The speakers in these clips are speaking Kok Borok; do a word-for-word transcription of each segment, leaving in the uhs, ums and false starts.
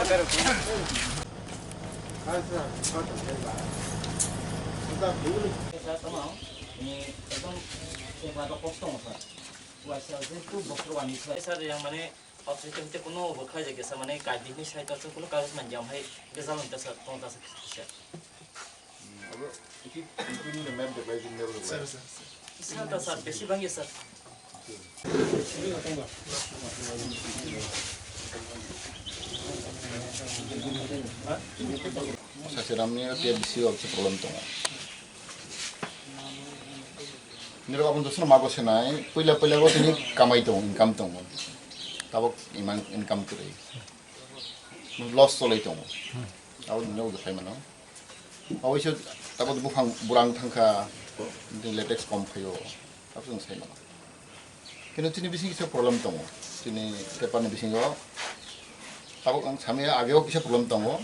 Sir, tamo, ni ekdom, eh, ba, kok tong, sir. Wa, sir, je tu bokro wa ni, sir. Sir, yang mane, objection te kuno bo khai jage, sir, mane, kaidi ni sai ta, kuno kagoj man jam hai, bezal ta, sir, tong ta, sir, sir. Hmm, abo, iti, iti ni map de bai, map de bai. Sir, sir, sir. Sir, ta, sir, besi bang ya, sir. Sachiramni T F D C o kisa problem tongo. Nirok aboni dosno mago senai, puila puila o tini kamai tongo, income tongo. Tabok iman income kwrwi. Loss cholai tongo. Abo nirok phai mano. Oiso tabok buphang burang thangkha, latex kom phaio, tabok chwng sai mano. Kino chini bising kisa problem tongo, chini paper ni bisingo. Tabok ang samya ageo kisa problem tongo,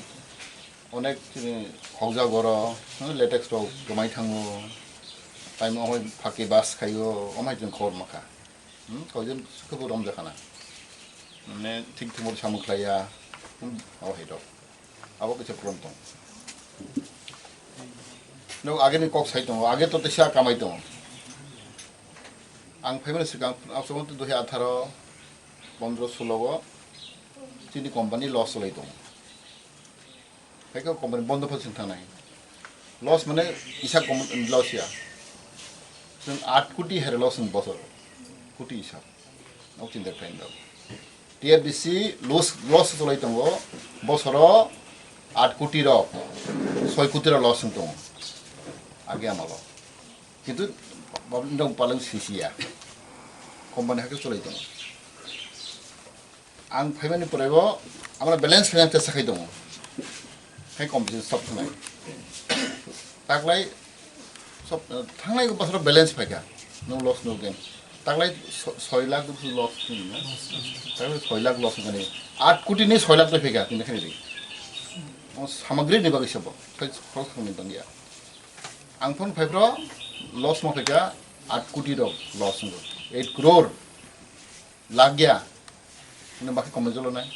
onek chini khokjak oro, latex rok kwmai thango, taimo hoi phaki bas khaio, omai chwng khobor makha. Hmm, koijon kebo romjakha na. Mane thik thumor samung khlaiya, hmm, abo hai rok. Abo kisa problem tong. No, age ni kok sai tongo, age to teisa kamai tongo. Ang phaimani swkang, ang sobo dui hajar atharo, pondro, solo o chini company loss cholai tongo. Hai khe company bondo pha chwng thangnai. Loss mane isa company loss ya. Chwng aat koti here loss ni bosor. Koti isa. Nok chinta khlaini rok. T F D C loss, loss cholai tongo. Bosoro aat koti rok, soi koti rok loss wng tongo. Age amalo. Kintu nong palang sisi ya. Company hakhe cholai tongo. Ang phaimani pore o amra balance finance tesa khai tongo. Hai company stop khnai. Taklai sob, thangnai bosoro balance phaikha, no loss no gain. Taklai so-, soi lakh rupees loss ni na? Taklai soi lakh loss ni. Aat koti ni soi lakh twi phaikha, tini khani ri. O samagri ni bagwi sabo, soi, soi lakh ni tongya. Ang phone phai phro loss ma phaikha, aat koti rok loss no. Eight crore. Lagya. Hwnwi bakhe company cholonai.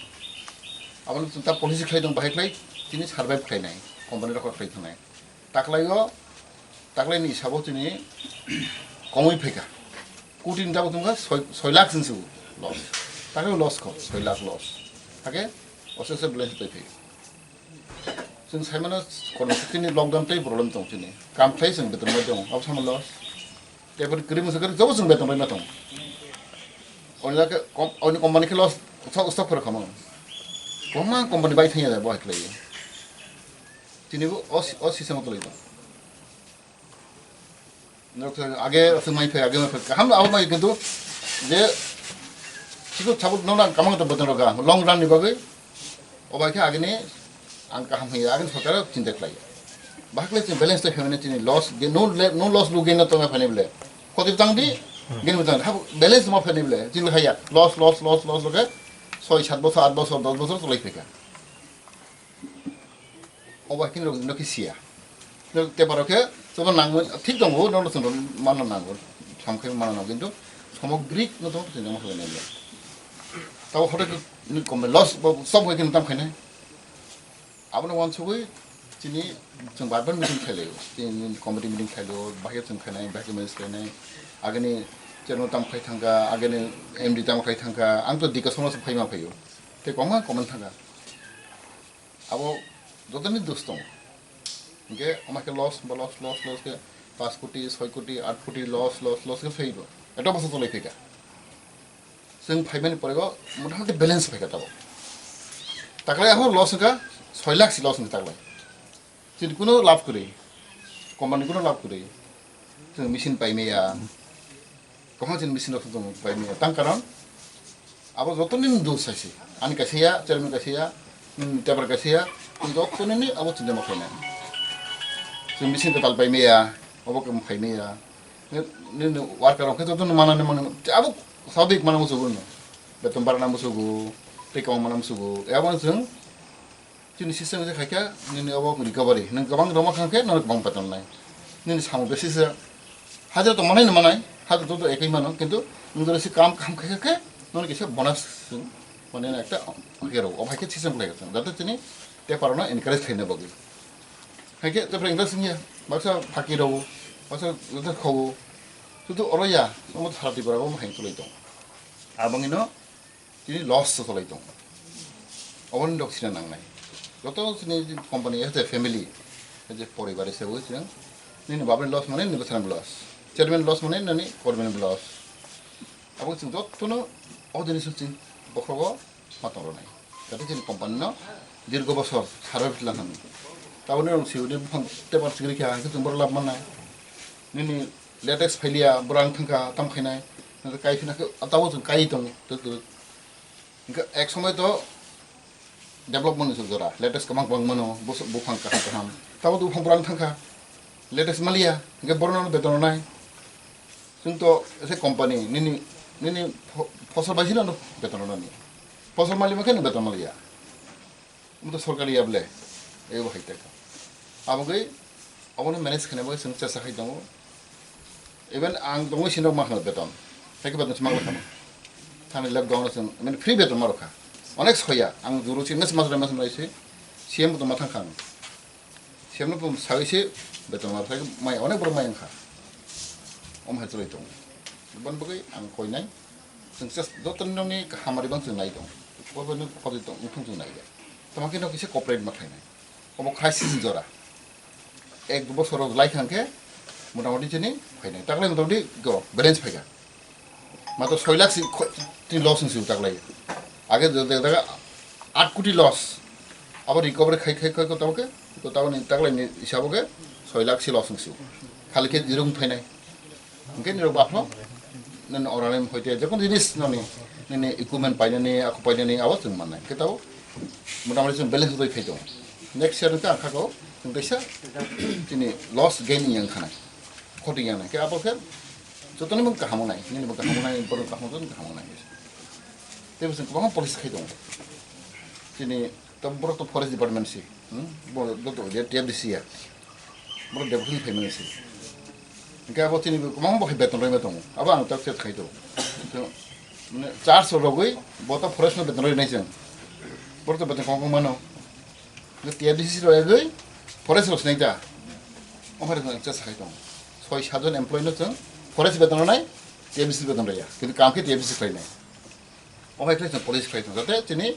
Abono chwng ta policy khlai tong, bahai khlai chini survive khlainai, company rok khlai thangnai. Taklaio, taklaini hisabo chini komwi phaikha. Koti ni tabuk tongkha soi, soi lakh chwng se loss. Taklaio loss kho, soi lakh loss. Hakhe oso oso balance tei phaikha. Chwng saimano kormo chini lockdown tei problem tong chini. Kam khlai chwng beton bai tong, abo sama loss. Tei kwrwi masa kwrwi jobo chwng beton bai ma tong. Oni lake kom-, oni company khe loss, stock, stock phoro khamang. Kwbangma company bai thangya bo hai khlaiwi. Tini bo o si-, o system o tolai tong. Nok sa age aswk mai phai, age mai phai. Kaham abo mai kintu je siku sabuk nona kamang to beton roga. Long run ni bagwi. O bai khe agini ang kaham hiya, agini sorkar chinta khlai. Bahakle chini balance to phaimani chini loss, ge no le-, no loss lu gain no tonga phaini bole. Khoti tang di, gain tang di. Habo balance ma phaini bole. Chini haya loss, loss, loss, loss loge. Soi, sat bosor, at bosor, dos bosor cholai phika. O bai khe no, no khe siya. No te paro khe, sobo nang thik tongo, no no sono mano nango. Samkhe mano nango, kintu samagrik no to chini ma khlai nai. Tabo hote ni kom loss, bo sob khe tam khainai. Abono wansugwi chini chwng bar bar meeting khlai laio. Chini committee meeting khlai laio, bahai chwng khainai, bahai manage khlainai. Agini chairman tam khai thangkha, agini M D tam khai thangkha, ang to dika sono se phaima phaio. Tei kwbangma comment thangkha. Abo jotoni dos tongo. Hinkhe omo khe loss, bo loss, loss, loss khe paanch koti, soi koti, aat koti loss, loss, loss khe phaibo. Eto bosor cholai phaikha. Chwng phaimani pore o motamoti balance phaikha tabok. Taklai abo loss wngkha, soi lakh si loss wngkha taklai. Chini kuno labh kwrwi, company kuno labh kwrwi. Chwng machine paimaya, kwbangma chini machine rok chwng paimaya. Tang karon abo jotoni dos hai se. Ani kaisa ya, chairman kaisa ya, nini table kaisa ya, jotoni ni abo chinta ma khlainai. Chwng machine kwtal paimaya, abo kwbang phaimaya. Nini worker rok khe jotono manani manani, abo sabik mana musugo no. Beton barana musugo, tei kwbang mana musugo. Abo chwng chini system se khaikha, nini obo recovery. Nwng kwbang rwma kha khe, nono kwbang beton nai. Nini samung besi se hajra tong manai no manai, hajra to ekoi mano, kintu nwng jora se kam, kam khaikha khe, nono kisa bonus chwng Mane na ekta hero, o hai khe system khlai kha, jate chini teparno encourage khlaina bagwi. Hai khe tepra encourage wngya, baksa phaki rwo, baksa jate khowo. Sudu oro ya, omo sara Tripura o hai tolai tong. Abangino chini loss to tolai tong. Oboni rok sina nangnai. Joto chini company ete family, ete poribar ese bo chini. Nini babani loss mane nini bwsani loss. Chairman loss mane nini kormani loss. Abo chwng jotono o jinis chwng bokhrogo ma tong rwnai. Jate chini company no dirgo bosor saro phitla thani. Taboni rong siwini buphang tepar sigri kha hwnkhe chwng borok lab mannai. Nini latex phailiya borok ang thangkha tam khainai. Hwnkhe kai phina khe tabo chwng kai tongo. Hwnkhe ek somoi to development ni jora, latex kwbang kwbang mano, bus-, buphang kaham kaham. Tabo to buphang borok ang thangkha. Latex maliya, hwnkhe borokno beton rwnai. Chwng to se company, nini, nini pho-, phosol bai sino beton rwnani. Phosol mali mankhe no beton maliya. Omo to sorkari ya bole, ebo hai teka. Abo gwi, obono manage khaina bagwi chwng chesta khai tongo. Even ang tongwi sino ma khana beton. Hai khe beton se ma khana. Thani lockdown no chwng, I mean, free beton ma rokha. Onek soya, ang juru si mes mas mas mas si, C M to ma thang khang. Semno pum sawi se beton mar sai mai onek borok mai wngkha. Om hai chwrai tongo. Bon bagwi ang koinai. Chwng ses joto nokni hamari bang chwng nai tong. Bo bo nok pati tong, wngthong chwng nai ya. Tama khe nok kisa cooperate ma khlainai. Obo crisis ni jora. Ek du bosor rok lai khang khe motamoti chini phainai. Taklai motamoti go balance phaikha. Mato soi lakh si kho-, tini loss wngsi taklai. Age de, de, de, aat koti loss. Abo recovery khai, khai, khai, ko tamo khe, ko tamo ni taklai ni hisabo khe soi lakh si loss wngsi. Khali khe dirung phainai. Hwnkhe nirok baphno, nini orani hoite jekun jinis noni, nini equipment painani, ako painani, abo chwng mannai. Hwnkhe tabo motamoti chwng balance rwi khai tongo. Next year hwnkhe ang khako, chwng teisa chini loss gain wngya wngkha nai. Khoti wngya nai. Hwnkhe abo khe jotoni mung kaham wngnai, nini bo kaham wngnai, borok kaham wngnai, kaham wngnai. Tei bo chwng kwbangma policy khai tongo. Chini to borok to forest department si, hmm? Bo, bo to T F D C ya. Borok development phaimani si. Hwnkhe abo chini bo kwbangma bo hai beton rwima tongo. Abo ang tak chat khai tongo. To, mane, charge rogwi bo to forest no beton rwinai chwng. Borok to beton kong kong mano. T F D C rok egwi forest rok sinai ta. Omo hai rok chwng chesa khai tongo. Soi sajon employee no chwng forest beton rwnai, T F D C beton rwya. Kintu kam khe T F D C khlainai. Omo hai khe chwng policy khlai tongo. Jate chini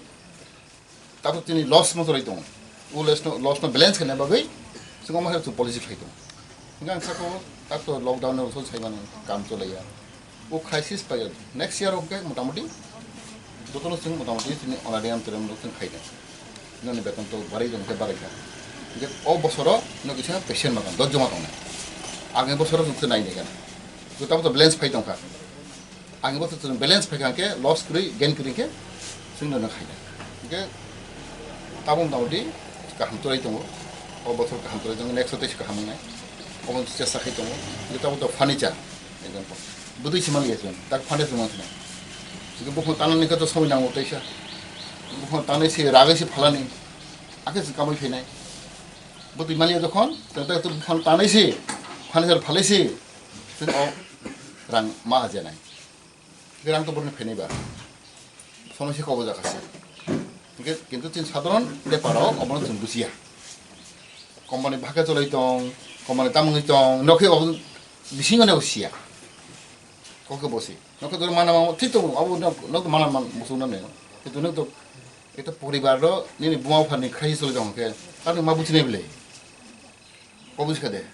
tabuk chini loss mo chwrai tongo. O loss no, loss no balance khaina bagwi chwng omo hai rok chwng policy khlai tongo. Hwnkhe ang saka o tak to lockdown ni usul sai mano kam cholaiya. O crisis pai next year o hwnkhe motamoti jotono chwng motamoti chini onariam terem rok chwng khaina. Nini beton to barai jong khe barai kha. Hwnkhe o bosoro no kisa patient ma tong, dojjo ma tongnai. Agni bosoro chwng khe nai nai gana. Tabo to balance phai tong kha. Ang bo to balance phai kha hwnkhe loss kwrwi gain kwrwi khe chwng no khaina. Hwnkhe tabuk motamoti kaham chwrai tongo. O bosor kaham chwrai tongo, next o tei se kaham wngnai. Obo chesta khai tongo. Hwnkhe tabuk to furniture, example. Bwtwi se maliya chwng, tak furniture man thwna. Hwnkhe buphang tanani khe to somoi nango teisa. Buphang tanwi se ragwi se phalani. Akhe chwng kamwi phainai. Bwtwi maliya jokhon, tei tei buphang tanwi se, furniture phalai se. Chwng o rang ma ajenai. Hwnkhe rang to borokni phainai ba. Somoi se kobo jakha se. Hwnkhe kintu chini sadharon beparo obono chwng bujiya. Company bhakhe choloi tong, company tamungwi tong, nokhe obo bisingo ne siya. Kokhe bosi. Nokhe doro mana ma thik tongo, abo nok, nok mana man musu nane. Kintu nok to, ekta poribar ro, nini buma bupha ni khai choloi tong khe, ani ma bujinai bile. Ko buji kha de.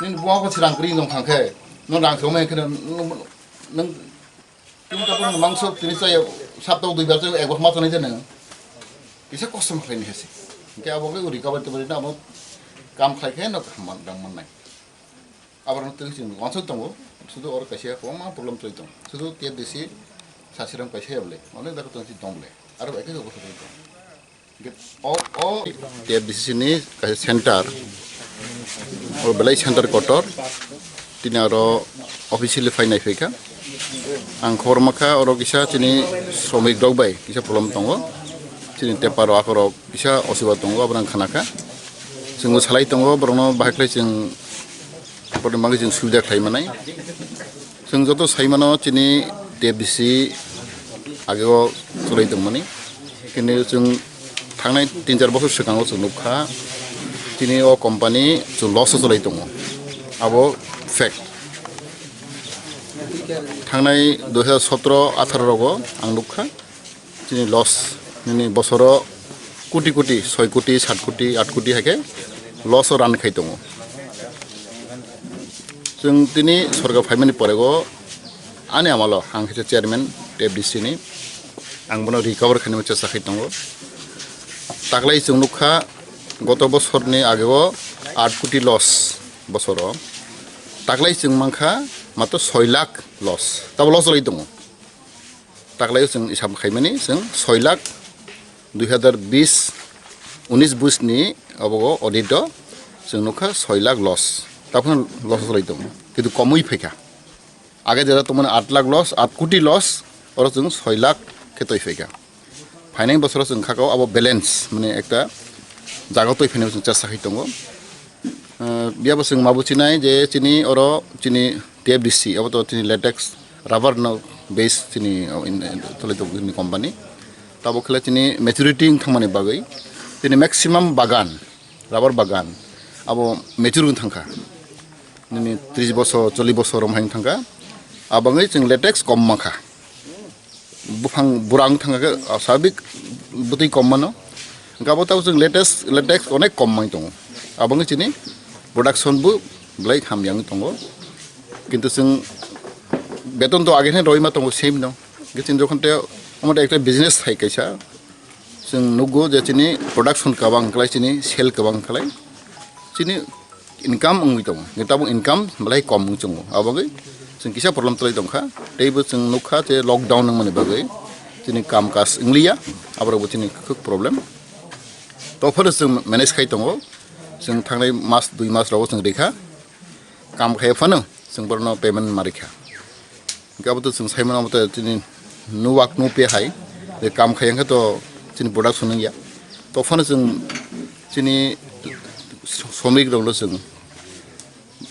Nini buma bupha si rang kwrwi wng tong kha khe, no rang se omai khe no, no, nang, tini tabuk mangso tini chaya, saptao dui bar chaya, ek bosor ma tonai de nang. Kisa kosom khlai ni hese. Hwnkhe abo khe recovery to bari na abo kam khlai khe no kaham man, rang mannai. Abo no twi chwng wansuk tongo, sudu oro kaisa kwbangma problem choli tongo. Sudu T F D C sasiram kaisa ya bole, onek jaga tong si tong bole, aro eke jaga tong bole. O, o T F D C ni kaisa center, o belai center kotor, tini aro officially phai nai phaikha. Ang khobor mankha oro kisa chini sromik rok bai kisa problem tongo, chini tepar rok akhorok kisa osuba tongo, abo ang khanakha. Chwngbo salai tongo, borokno bahai khlai chwng, borokni bagwi chwng subida khlai manai. Chwng joto sai mano, chini T F D C Ageo chwlai tongmani. Kini chwng thangnai tin char bosor swkango chwng nukha, chini o company chwng loss o chwlai tongo. Abo fact. Thangnai dui hazar sotro atharo rogo ang nukha, chini loss, nini bosoro koti koti, soi koti, sat koti, at koti hai khe loss o run khai tongo. Chwng tini sorkar phaimani porego ani amalo ang khe chairman T F D C ni, ang bono recover khainani chesta khai tongo. Taklai chwng nukha goto bosorni ageo at koti loss bosoro, taklai chwng mankha matro soi lakh loss, tabo loss lai tongo. Taklai chwng isab khaimani chwng soi lakh dui hazar bis unis bis ni obogo audit o chwng nukha soi lakh loss, taphano loss lai tongo, kintu komwi phaikha. Age jera tongmani at lakh loss, at koti loss, oro chwng soi lakh khe toi phaikha. Phainai bosoro chwng khakao abo balance, mane ekta jaga toi phainai chwng chesta khai tongo. Ah, biyabo chwng ma buchinai je chini oro chini T F D C, abo to chini latex rubber no base chini, oh, in, in, tole to chini company. Tabo khle chini maturity wng thangmani bagwi chini maximum bagan, rubber bagan abo mature wng thangkha. Nini tris bosor, chollish bosor romhain thangkha. Abangwi chwng latex kom mankha. Buphang burang thangkha khe, ah, sabik bwtwi kom mano. Hwnkhe abo tabuk chwng latex, latex onek kom mai tongo. Abangwi chini production bo belai hamya wngwi tongo. Kintu chwng beton to age khe roi ma tongo same no. Hwnkhe chwng jokhon te omo ekta business hai kaisa. Chwng nukgo je chini production kabang khlai, chini sale kabang khlai, chini income wngwi tongo, hwnkhe tabuk income belai kom wng chwngo. Abagwi chwng kisa problem twlai tongkha, teibo chwng nukha je lockdown wngmani bagwi chini kam kaj wngliya, aborokbo chini kwk problem. Tophano chwng manage khai tongo, chwng thangnai mas dui mas rogo chwng rikha, kam khai phano chwng borokno payment ma rikha. Hwnkhe abo to chwng sai mano, abo to chini no work no pay hai, je kam khai hwnkhe to chini production wngya. Tophano chwng chini somik rokno chwng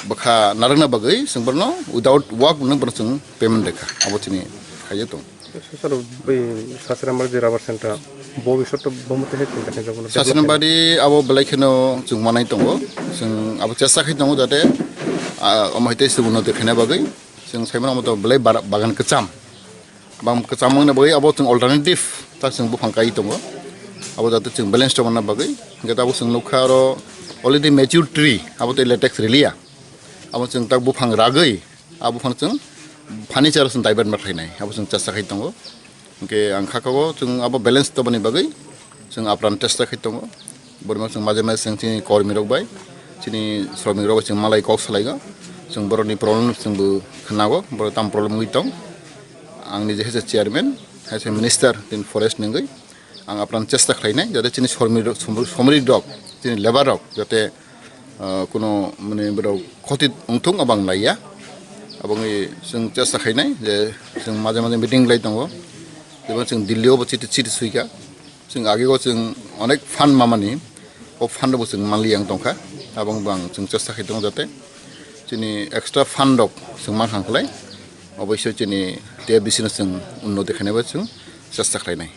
bwkha narwkna bagwi chwng borokno without work no borokno chwng payment rikha, abo chini khaijak tongo. Sir, bai Sasrambari je rubber center, bo bisor to bo mate hai chinta khe jabo na Sasrambari abo belai kheno chwng manai tongo, chwng abo chesta khai tongo jate, ah, omo hai tei chwng unnoti khaina bagwi chwng sai mano, omo to belai bara-, bagan kwcham, bam kwcham wngna bagwi abo chwng alternative ta chwng buphang kai tongo, abo jate chwng balance tongna bagwi. Hwnkhe abo chwng nukha oro already mature tree, abo tei latex riliya, abo chwng tak buphang ragwi, abo phano chwng furniture chwng divert ma khlainai, abo chwng chesta khai tongo. Hwnkhe ang kha kha o chwng abo balance tobani bagwi chwng apran chesta khai tongo. Borokno chwng maje maje chwng chini kormi rok bai, chini sromik rok bai chwng malai kok salaigo. Chwng borokni problem chwngbo khnago, borok tamo problem wngwi tong. Ang nije hai se chairman, hai se minister, tini forest ni wngwi. Ang apran chesta khlainai, jate chini somri rok, somri, somri rok, chini labour rok, jate, ah, kuno, mane, borok khoti wngthung, abo ang laiya. Abo wngwi chwng chesta khlainai, je chwng maje maje meeting lai tongo, jeba chwng Delhi o bo chiti, chiti suikha. Chwng age o chwng onek fund mamani, o fund bo chwng manliya wng tongkha. Abo wngbo ang chwng chesta khai tongo, jate chini extra fund rok chwng mankha khlai, oboisoi chini T F D C no chwng unnoti khainai bai chwng chesta khlainai.